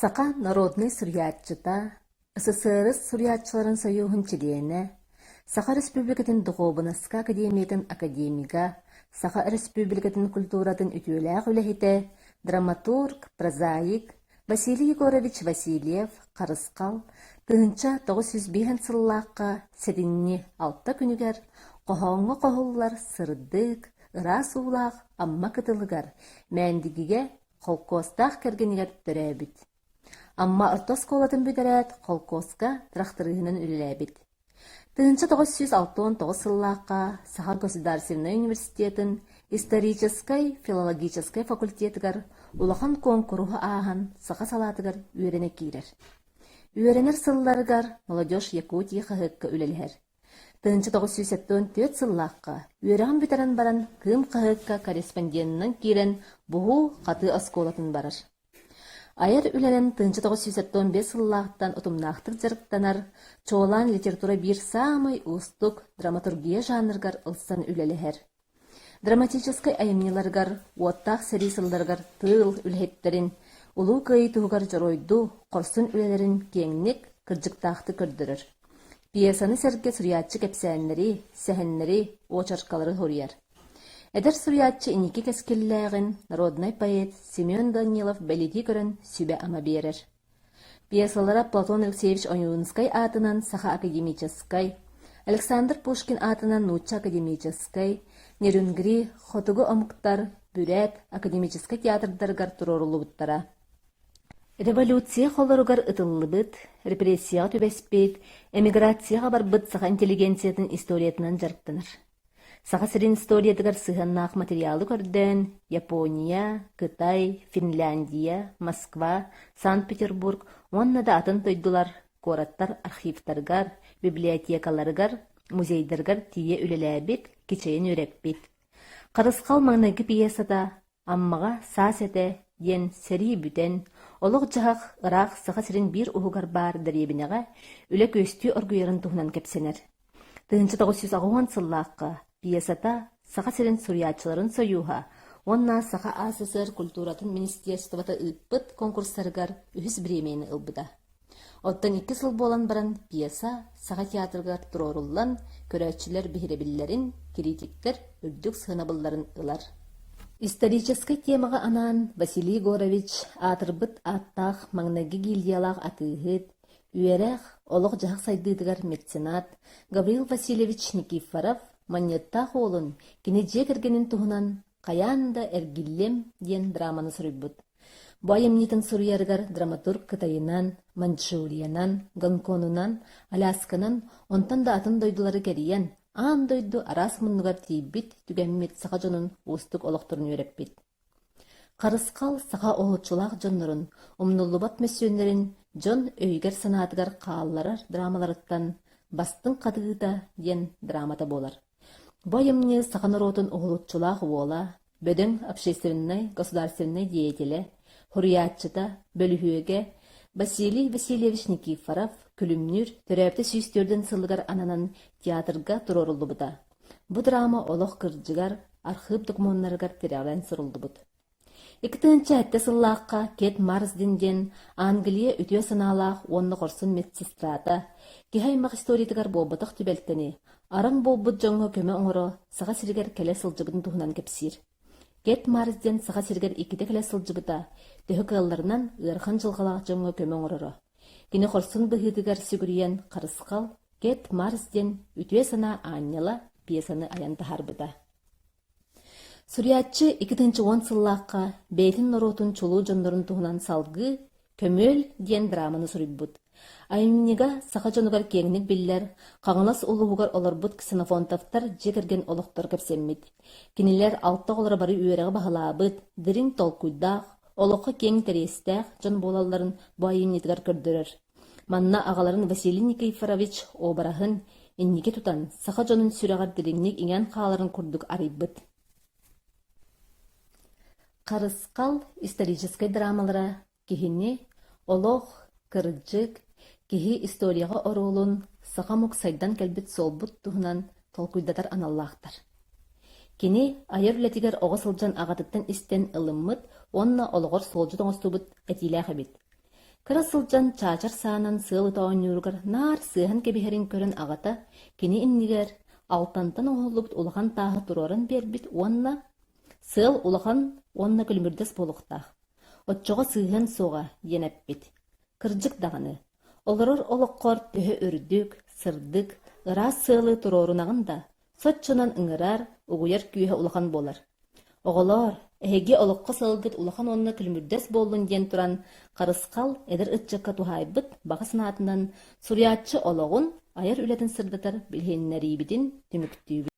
Саха народнай суруйааччыта, СССР суруйааччыларын сойууһун чилиэнэ, Саха Республикатын Духуобунаска академиятын академига, Саха Республикатын культуратын үтүөлээх үлэһитэ, драматург, прозаик Василий Егорович Васильев Харысхал 1905 сыллаахха сэтинньи алта күнүгэр хоһооҥҥо хоһуллар сырдык, ыраас уулаах Амма кытылыгар Мээндигигэ холкуостаах кэргэнигэр төрөөбүт. Амма орто оскуолатын бүтэрээт, холкуоска тырахтарыыһынан үлэлээбит. 1969 сыллаахха Саха государственнай университетын историческай, филологическай факультетыгар улахан куонкуруһу ааһан саха салаатыгар үөрэнэ киирэр. Үөрэнэр сылларыгар «Молодежь Якутии» хаһыакка үлэлэһэр. 1974 сыллаахха үөрэҕин бүтэрэн баран Кыым хаһыакка корреспонденынан киирэн буһуу-хатыы оскуолатын барар. Айар үлэнэн 1975 сыллаахтан утумнаахтык дьарыктанар, чуолаан литература биир саамай уустук драматургия жанрыгар ылсан үлэлэһэр. Драматическай айымньыларыгар уоттаах сэрии сылларыгар тыыл үлэһиттэрин Улуу Кыайыы туһугар дьоруойдуу хорсун үлэлэрин киэҥник, кырдьыктаахтык көрдөрөр. Пьесаны сэргэ суруйааччы кэпсээннэри, сэһэннэри, уочаркалары суруйар. Эдэр суруйааччы инники кэскиллээҕин народнай поэт Семен Данилов бэлиэтии көрөн сүбэ-ама биэрэр. Пьесалара Платон Алексеевич Ойуунускай аатынан Саха академическай, Александр Пушкин аатынан Нуучча академическай, Нерюнгри, Хотугу омуктар, Бүрээт академическай театрдарыгар туруоруллубуттара. Революция холоругар ытыллыбыт, репрессияҕа түбэспит, эмиграцияҕа барбыт саха интеллигенциятын историятынан дьарыктанар. Саха сирин историятыгар сыһыаннаах материалы көрдөөн Япония, Кытай, Финляндия, Москва, Санкт-Петербург уонна да атын дойдулар, куораттар архивтарыгар, библиотекаларыгар, музейдарыгар тиийэ үлэлээбит, кичэйэн үөрэппит. Харысхал маҥнайгы пьесата Аммаҕа саас этэ диэн сэрии бүтэн, олох-дьаһах ыраах Саха сирин биир уһугар баар дэриэбинэҕэ үлэ күөстүү оргуйарын туһунан кэпсэнэр. 1980 сыллаахха пьесата Саха сирин суруйааччыларын сойууһа уонна Саха АССР культуратын министерствота ыыппыт конкурстарыгар үһүс бириэмийэни ылбыта. Оттон икки сыл буолан баран пьеса Саха театрыгар туруоруллан, көрөөччүлэр биһирэбиллэрин, кириитиктэр үрдүк сыанабылларын ылар. Историческай темаҕа анаан Василий Егорович аатырбыт ааттаах маҥнайгы гильдиялаах атыыһыт, үөрэх, олох-дьаһах сайдыытыгар меценат Гаврил Васильевич Никифоров Манньыаттаах уолун, кини дьиэ кэргэнин туһунан «Хайаан да эргиллиэм» диэн драманы суруйбут. Бу айымньытын суруйарыгар драматург Кытайынан, Маньчжуриянан, Гонконунан, Алясканан, онтон да атын дойдулары кэрийэн, аан дойду араас муннугар тиийбит, түгэммит саха дьонун уустук олохторун үөрэппит. Харысхал саха уһулуччулаах дьоннорун, умнуллубат мөссүөннэрин дьон өйүгэр-санаатыгар хаалларар драмаларыттан «Бастыҥ хатыыта» диэн драмата буолар. Бу айымньы саха норуотун уһулуччулаах уола, бөдөҥ общественнай, государственнай деятелэ, суруйааччыта, бөлүһүөгэ Василий Васильевич Никифоров Күлүмнүүр төрөөбүтэ 104 сылыгар ананан театрга туруоруллубута. Бу драма олох кырдьыгар, архыып докумуоннарыгар тирэҕирэн суруллубут. 2007 сыллаахха Кэт Марсден диэн Англия үтүө санаалаах уонна хорсун медсестрата киһи аймах историятыгар буолбатах түбэлтэни, араҥ буолбут дьоҥҥо көмө оҥоро Саха сиригэр кэлэ сылдьыбытын туһунан кэпсиир. Кэт Марсден Саха сиригэр иккитэ кэлэ сылдьыбыта, төһө кыалларынан ыарахан дьылҕалаах дьоҥҥо көмө оҥороро. Кини хорсун быһыытыгар сүгүрүйэн Харысхал Кэт Марсден «Үтүө санаа аанньала» пьесаны айан таһаарбыта. Суруйааччы 2010 сыллаахха бэйэтин норуотун чулуу дьоннорун туһунан салгыы «Көмүөл» диэн драманы суруйбут. Айымньыга саха дьонугар киэҥник биллэр Хаҥалас улууһугар олорбут Ксенофонтовтар дьиэ кэргэн олохторо кэпсэммит. Кинилэр алта оҕолоро бары үөрэҕи баһылаабыт, дириҥ толкуйдаах, олоххо киэҥ интэриэстээх дьон буолалларын бу айымньытыгар көрдөрөр. Манна аҕаларын Василий Никифорович уобараһын инники тутан, саха дьонун сүрэҕэр дириҥник иҥэн хааларын курдук арыйбыт. Харысхал историческай драмалара киһини олох, кырдьык, киһи историяҕа оруолун, саха омук сайдан кэлбит суолбут туһунан толкуйдатар аналлаахтар. Кини айар үлэтигэр оҕо сылдьан аҕатыттан истэн ылыммыт уонна олоҕор суолдьут оҥостубут этиилээх эбит. Кыра сылдьан чаачар саанан сыал ыта оонньууругар наар сыыһан кэбиһэрин көрөн аҕата кини иннигэр алтантан оҥоһуллубут улахан тааһы туруоран биэрбит уонна «Сыал улахан уонна күлүмүрдэс буолуохтаах, оччоҕо сыыһыан суоҕа» диэн эппит. Кырдьык даҕаны, олорор олоххор төһө үрдүк, сырдык, ыраас сыалы туруорунаҕын да, соччонон ыҥырар, угуйар күүһэ улахан буолар. Оҕолоор, эһиги олоххо сылгыт улахан уонна күлүмүрдэс буоллун диэн туран, Харысхал эдэр ыччакка туһаайбыт баҕа санаатынан суруйааччы олоҕун, айар үлэтин сырдатар билиһиннэриибитин түмүктүүбүт.